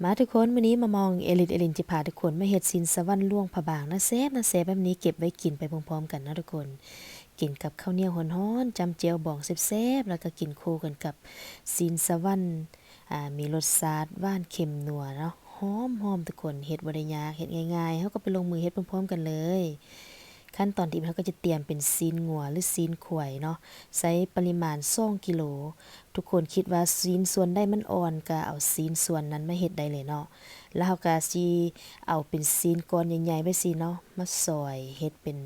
ມາທຸກຄົນ, ມື້ນີ້ມາມອງເອລິດເອລິນຈະພາທຸກຄົນມາເຮັດຊີ້ນສະຫວັນຫຼວງພະບາງ ໜ້າແຊບ ໜ້າແຊບແບບນີ້ ເກັບໄວ້ກິນໄປພ້ອມໆກັນເນາະທຸກຄົນ. ກິນກັບເຂົ້າໜຽວຮ້ອນໆ ຈ້ຳແຈ່ວບອງແຊບໆ ແລ້ວກໍກິນຄູ່ກັນກັບຊີ້ນສະຫວັນ ອາ ມີລົດຊາດຫວານເຄັມນົວເນາະ ຫອມໆ ທຸກຄົນ. ເຮັດບໍ່ໄດ້ຍາກ ເຮັດງ່າຍໆ ເຮົາກໍໄປລົງມືເຮັດພ້ອມໆກັນເລີຍ. ຂັ້ນຕອນທີໜຶ່ງ ເຮົາກໍຈະຕຽມເປັນຊີ້ນງົວ ຫຼື ຊີ້ນຄວາຍເນາະ ໃຊ້ປະລິມານສອງກິໂລ. ທຸກຄົນຄິດວ່າຊີ້ນສ່ວນໃດມັນອ່ອນ ກໍເອົາຊີ້ນສ່ວນນັ້ນມາເຮັດໄດ້ເລີຍເນາະ. ແລ້ວເຮົາກໍຊິເອົາເປັນຊີ້ນກ້ອນໃຫຍ່ໆ ແບບຊີ້ເນາະ ມາຊອຍເຮັດເປັນ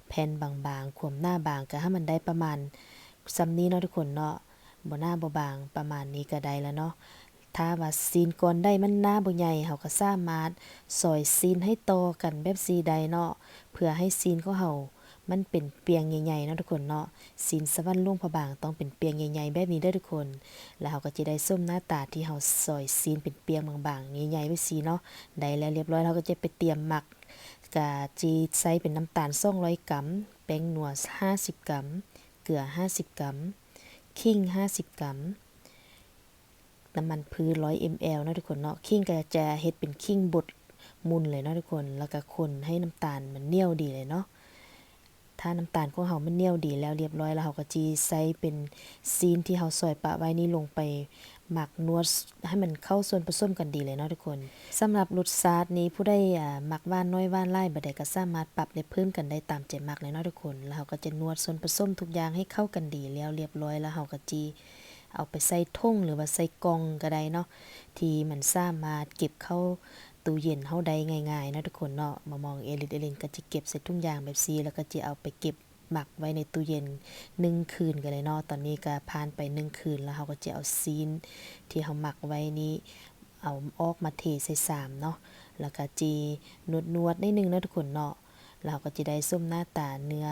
ແຜ່ນບາງໆ ຄວາມໜາບາງກໍໃຫ້ມັນໄດ້ປະມານສ່ຳນີ້ເນາະທຸກຄົນເນາະ, ບໍ່ໜາບໍ່ບາງ ປະມານນີ້ກໍໄດ້ແລ້ວເນາະ. ຖ້າວ່າຊີ້ນກ້ອນໃດມັນໜາບໍ່ໃຫຍ່ ເຮົາກໍສາມາດຊອຍຊີ້ນໃຫ້ຕໍ່ກັນແບບຊີ້ໄດ້ເນາະ ເພື່ອໃຫ້ຊີ້ນຂອງເຮົາມັນເປັນປ່ຽງໃຫຍ່ໆເນາະທຸກຄົນເນາະ. ຊີ້ນສະຫວັນຫຼວງພະບາງຕ້ອງເປັນປ່ຽງໃຫຍ່ໆແບບນີ້ເດີທຸກຄົນ. ແລ້ວເຮົາກໍຈະໄດ້ສົມໜ້າຕາທີ່ເຮົາຊອຍຊີ້ນເປັນປ່ຽງບາງໆ ໃຫຍ່ໆແບບຊີ້ເນາະ. ໄດ້ແລ້ວລຽບຮ້ອຍ ເຮົາກໍຈະໄປຕຽມໝັກ ກະຊິໃຊ້ເປັນນ້ຳຕານສອງຮ້ອຍກຣາມ, ແປ້ງນົວຫ້າສິບກຣາມ, ເກືອຫ້າສິບກຣາມ, ຂີງຫ້າສິບກຣາມ, ນ້ຳມັນພືດຮ້ອຍເອັມແອລເນາະທຸກຄົນເນາະ. ຂີງກໍຈະເຮັດເປັນຂີງບົດໝຸ່ນເລີຍເນາະທຸກຄົນ. ແລ້ວກໍຄົນໃຫ້ນ້ຳຕານມັນໜຽວດີເລີຍເນາະ. ຖ້ານ້ຳຕານຂອງເຮົາມັນໜຽວດີແລ້ວລຽບຮ້ອຍ ແລ້ວເຮົາກໍຊິໃສ່ເປັນຊີ້ນທີ່ເຮົາຊອຍປະໄວ້ນີ້ລົງໄປໝັກນວດໃຫ້ມັນເຂົ້າສ່ວນປະສົມກັນດີເລີຍເນາະທຸກຄົນ. ສຳລັບລົດຊາດນີ້ ຜູ້ໃດ ອາ ມັກຫວານໜ້ອຍຫວານຫຼາຍແບບໃດກໍສາມາດປັບ ແລະ ເພີ່ມກັນໄດ້ຕາມໃຈມັກເລີຍເນາະທຸກຄົນ. ແລ້ວເຮົາກໍຈະນວດສ່ວນປະສົມທຸກຢ່າງໃຫ້ເຂົ້າກັນດີແລ້ວລຽບຮ້ອຍ ແລ້ວເຮົາກໍຊິ ເອົາໄປໃສ່ຖົງ ຫຼືວ່າໃສ່ກ່ອງກໍໄດ້ເນາະ ທີ່ມັນສາມາດເກັບເຂົ້າຕູ້ເຢັນເຮົາໄດ້ງ່າຍໆເນາະທຸກຄົນເນາະ. ມາມອງເອລິດເອລິນກໍຈະເກັບໃສ່ຖົງຢາງແບບຊີ້ ແລ້ວກໍຈະເອົາໄປເກັບໝັກໄວ້ໃນຕູ້ເຢັນໜຶ່ງຄືນກັນເລີຍເນາະ. ຕອນນີ້ກໍຜ່ານໄປໜຶ່ງຄືນ ແລ້ວເຮົາກໍຈະເອົາຊີ້ນທີ່ເຮົາໝັກໄວ້ນີ້ ເອົາອອກມາເທໃສ່ຊາມເນາະ ແລ້ວກໍຈະນວດໆໜ້ອຍໜຶ່ງເນາະທຸກຄົນເນາະ. ແລ້ວເຮົາກໍຈະໄດ້ສົມໜ້າຕາເນື້ອ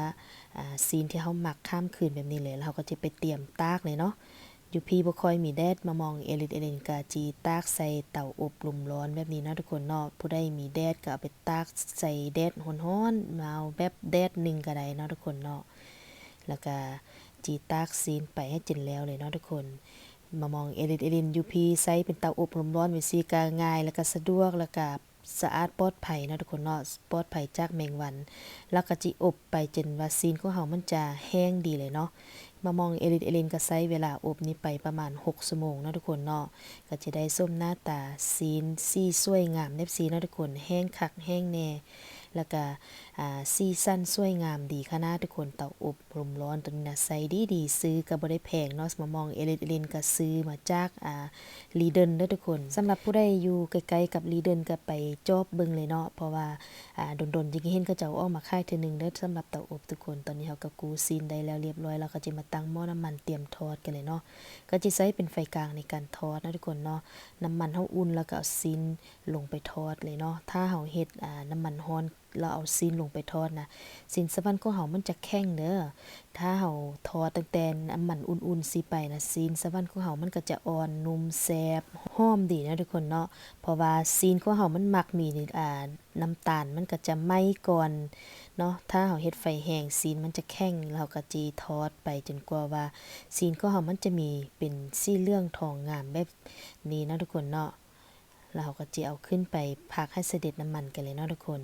ອາ ຊີ້ນທີ່ເຮົາໝັກຂ້າມຄືນແບບນີ້ເລີຍ. ແລ້ວເຮົາກໍຈະໄປຕຽມຕາກເລີຍເນາະ. ຢູ່ພີ້ບໍ່ຄ່ອຍມີແດດ ມາມອງເອລິດເອລິນກະຈີຕາກໃສ່ເຕົາອົບລົມຮ້ອນແບບນີ້ເນາະທຸກຄົນເນາະ. ຜູ້ໃດມີແດດກະເອົາໄປຕາກໃສ່ແດດຮ້ອນໆ ເອົາແບບແດດໜຶ່ງກະໄດ້ເນາະທຸກຄົນເນາະ. ແລ້ວກະຈີຕາກຊີ້ນໄປໃຫ້ຈົນແລ້ວເລີຍເນາະທຸກຄົນ. ມາມອງເອລິດເອລິນຢູ່ພີ້ໃຊ້ເປັນເຕົາອົບລົມຮ້ອນແບບຊີ້ກະງ່າຍ ແລ້ວກະສະດວກ ແລ້ວກະ ສະອາດປອດໄພເນາະທຸກຄົນເນາະ, ປອດໄພຈາກແມງວັນ. ແລ້ວກໍຈິອົບໄປຈົນວ່າຊີ້ນຂອງເຮົາມັນຈະແຫ້ງດີເລີຍເນາະ. ມາມອງເອລິດເອລິນກໍໃຊ້ເວລາອົບນີ້ໄປປະມານຫົກຊົ່ວໂມງເນາະທຸກຄົນເນາະ. ກໍຈະໄດ້ສົມໜ້າຕາຊີ້ນສີສວຍງາມແບບຊີ້ເນາະທຸກຄົນ, ແຫ້ງຄັກແຫ້ງແນ່ ແລ້ວກໍ ອາ ສີສັນສວຍງາມດີຂະໜາດທຸກຄົນ. ເຕົາອົບ ລົມຮ້ອນຕົວນີ້ນະ ໃຊ້ດີໆ ຊື້ກໍບໍ່ໄດ້ແພງເນາະ. ມາມອງເອລິດເອລິນກໍຊື້ມາຈາກ ອາ Lidl ເດີທຸກຄົນ. ສຳລັບຜູ້ໃດຢູ່ໃກ້ໆກັບ Lidl ກໍໄປຈອບເບິ່ງເລີຍເນາະ ເພາະວ່າ ອາ ດົນໆຈຶ່ງເຫັນເຂົາເຈົ້າອອກມາຂາຍເທື່ອໜຶ່ງເດີ. ສຳລັບເຕົາອົບທຸກຄົນ ຕອນນີ້ເຮົາກໍກູ້ຊີ້ນໄດ້ແລ້ວລຽບຮ້ອຍ ແລ້ວກໍຈະມາຕັ້ງໝໍ້ນ້ຳມັນຕຽມທອດກັນເລີຍເນາະ. ກໍຈະໃຊ້ເປັນໄຟກາງໃນການທອດເນາະທຸກຄົນເນາະ. ນ້ຳມັນເຮົາອຸ່ນ ແລ້ວກໍເອົາຊີ້ນລົງໄປທອດເລີຍເນາະ. ຖ້າເຮົາເຮັດ ອາ ນ້ຳມັນຮ້ອນ ແລ້ວເອົາຊີ້ນລົງໄປທອດນະ ຊີ້ນສະຫວັນຂອງເຮົາມັນຈະແຂງເດີ. ຖ້າເຮົາທອດຕັ້ງແຕ່ນ້ຳມັນອຸ່ນໆຊີ້ໄປນະ ຊີ້ນສະຫວັນຂອງເຮົາມັນກໍຈະອ່ອນ ນຸ່ມ ແຊບ ຫອມດີເນາະທຸກຄົນເນາະ. ເພາະວ່າຊີ້ນຂອງເຮົາມັນມັກມີ ອາ ນ້ຳຕານ ມັນກໍຈະໄໝ້ກ່ອນເນາະ. ຖ້າເຮົາເຮັດໄຟແຮງ ຊີ້ນມັນຈະແຂງ ແລ້ວເຮົາກໍຈີທອດໄປຈົນກວ່າວ່າຊີ້ນຂອງເຮົາມັນຈະມີເປັນສີເຫຼືອງທອງງາມແບບນີ້ເນາະທຸກຄົນເນາະ. ແລ້ວເຮົາກໍຈະເອົາຂຶ້ນໄປພັກໃຫ້ສະເດັດນ້ຳມັນກັນເລີຍເນາະທຸກຄົນ.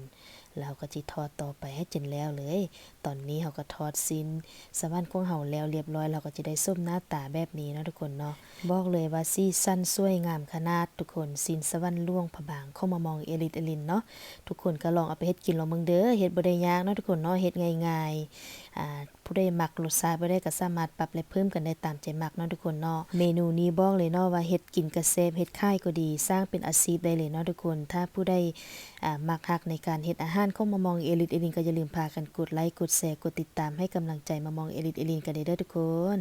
ແລ້ວເຮົາກໍຈະທອດຕໍ່ໄປໃຫ້ຈົນແລ້ວເລີຍ. ຕອນນີ້ເຮົາກໍທອດຊີ້ນສະຫວັນຂອງເຮົາແລ້ວລຽບຮ້ອຍ ແລ້ວເຮົາກໍຈະໄດ້ສົມໜ້າຕາແບບນີ້ເນາະທຸກຄົນເນາະ. ບອກເລີຍວ່າສີສັນສວຍງາມຂະໜາດທຸກຄົນ, ຊີ້ນສະຫວັນຫຼວງພະບາງຂອງມາມອງເອລິດເອລິນເນາະ. ທຸກຄົນກໍລອງເອົາໄປເຮັດກິນລອງເບິ່ງເດີ. ເຮັດບໍ່ໄດ້ຍາກເນາະທຸກຄົນເນາະ, ເຮັດງ່າຍໆ. ອາ ຜູ້ໃດມັກລົດຊາດແບບໃດກໍສາມາດປັບ ແລະ ເພີ່ມກັນໄດ້ຕາມໃຈມັກເນາະທຸກຄົນເນາະ. ເມນູນີ້ບອກເລີຍເນາະວ່າເຮັດກິນກໍແຊບ ເຮັດຂາຍກໍດີ ສ້າງເປັນອາຊີບໄດ້ເລີຍເນາະທຸກຄົນ. ຖ້າຜູ້ໃດ ອາ ມັກຮັກໃນການເຮັດອາຫານຂອງມາມອງເອລິດເອລິນ ກໍຢ່າລືມພາກັນກົດໄລ ກົດແຊ ກົດຕິດຕາມໃຫ້ກຳລັງໃຈມາມອງເອລິດເອລິນກັນເດີທຸກຄົນ.